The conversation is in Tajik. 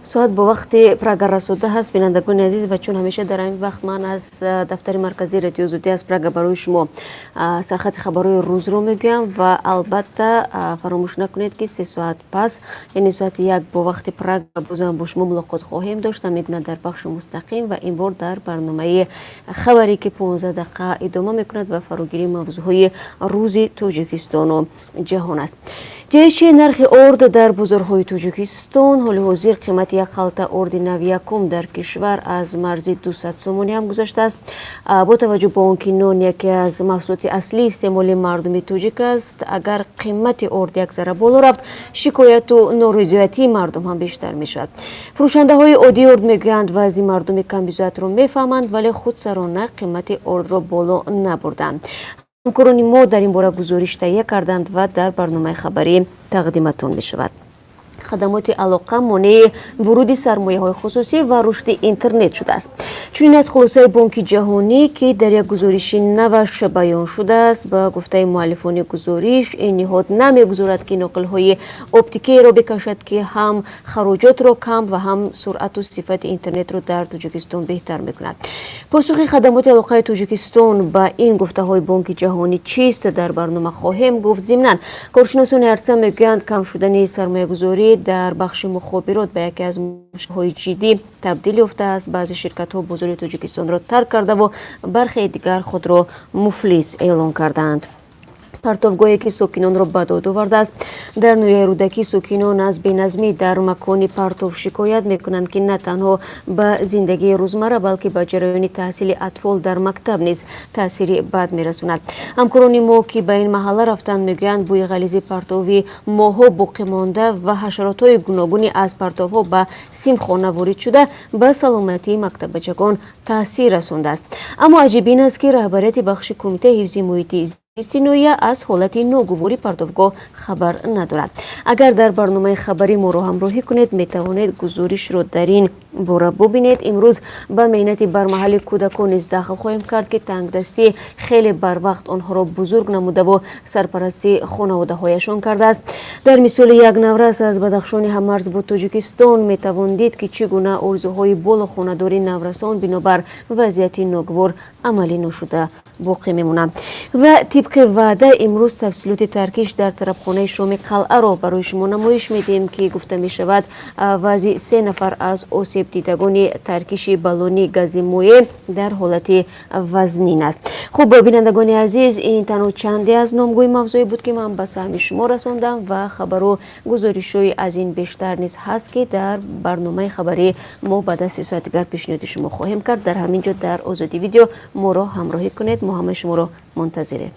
Соат бо вақти Прага расода ҳаст, бинандагони азиз, ва чун ҳамеша дар ҳамин вақт ман аз дафтари марказии Радиои Озодӣ аз Прага барои шумо сархати хабарҳои рӯзро мегӯям. Ва албатта, фаромӯш накунед, ки 3 соат пас, яъне соати 1 бо вақти Прага, бозам бо шумо мулоқот хоҳем дошт, мегӯяд дар бахши мустақим ва ин бор дар барномаи хабарӣ, ки 15 дақиқа идома мекунад ва фарогири мавзӯъҳои рӯзи Тоҷикистону ҷаҳон аст. Ҷаҳиши нархи орд дар бозорҳои Тоҷикистон. Ҳоли ҳозир қимати як халта орди нави якум дар кишвар аз марзи 200 сомонӣ ҳам гузаштааст. Бо таваҷҷӯҳ ба он ки нон яке аз маҳсулоти аслии истеъмоли мардуми тоҷик аст, агар қимати орд як зарра боло рафт, шикояту норизоятии мардум ҳам бештар мешавад. Фурӯшандаҳои оддии орд мегӯянд, вазъи мардуми камбизоатро мефаҳманд, вале худсарона қимати ордро боло набурданд. Ҳамкорони мо дар ин бора гузориш таҳия карданд ва дар барномаи хабарӣ тақдиматон мешавад. Хадамоти алоқа монеи вуруди сармояҳои хусусӣ ва рушди интернет шудааст. Чунин аст хулосаи Бонки Ҷаҳонӣ, ки дар як гузориши наваш баён шудааст. Ба гуфтаи муаллифони гузориш, ин ниҳод намегузорад, ки ноқилҳои оптикиеро бикашад, ки ҳам хароҷотро кам ва ҳам суръату сифати интернетро дар Тоҷикистон беҳтар мекунад. Посухи Хадамоти алоқаи Тоҷикистон ба ин гуфтаҳои Бонки Ҷаҳонӣ чист, дар барнома хоҳем гуфт. Зимнан, коршиносони арса мегӯянд, кам шудани сармоягузорӣ дар бахши мухобирот ба яке аз мушкилҳои ҷиддӣ табдил ёфтааст. Баъзе ширкатҳо бозори Тоҷикистонро тарк кардаву бархе дигар худро муфлис эълон кардаанд. Партовгоҳе, ки сокинонро ба дод овардааст. Дар ноҳияи Рӯдакӣ сокинон аз беназмӣ дар макони партов шикоят мекунанд, ки на танҳо ба зиндагии рӯзмарра, балки ба ҷараёни таҳсили атфол дар мактаб низ таъсири бад мерасонад. Ҳамкорони мо, ки ба ин маҳалла рафтанд, мегӯянд, бӯи ғализи партови моҳҳо боқӣ монда ва ҳашаротҳои гуногуни аз партовҳо ба синфхона ворид шуда, ба саломатии мактаббачагон таъсир расондааст. Аммо аҷиб ин аст, ки раҳбарияти бахши Кумитаи ҳифзи муҳити зисти ноҳия аз ҳолати ногувори партовгоҳ хабар надорад. Агар дар барномаи хабарӣ моро ҳамроҳӣ кунед, метавонед гузоришро дар ин бора бубинед. Имрӯз ба меҳнати бармаҳали кӯдакон низ дахл хоҳем кард, ки тангдастӣ хеле барвақт онҳоро бузург намудаву сарпарастии хонаводаҳояшон кардааст. Дар мисоли як наврас аз Бадахшони ҳаммарз бо Тоҷикистон метавон дид, ки чӣ гуна орзуҳои болохонадории наврасон бинобар вазъияти ногувор амалӣ нашуда боқӣ мемонанд. Ва тибқи ваъда, имрӯз тафсилоти таркиш дар тарабхонаи шоми қалъаро барои шумо намоиш медиҳем, ки гуфта мешавад, вазъи се нафар аз осебдидагони таркиши баллони гази моеъ дар ҳолати вазнин аст. Хуб, бинандагони азиз, ин танҳо чанде аз номгӯи мавзӯе буд, ки ман ба саҳми шумо расондам, ва хабару гузоришҳои аз ин бештар низ ҳаст, ки дар барномаи хабарии мо баъд аз 3 соат дигар пешниҳоди шумо хоҳем кард. Дар ҳамин ҷо, дар Озодӣ Видео, моро ҳамроҳӣ кунед. Мо ҳамаи шуморо мунтазирем.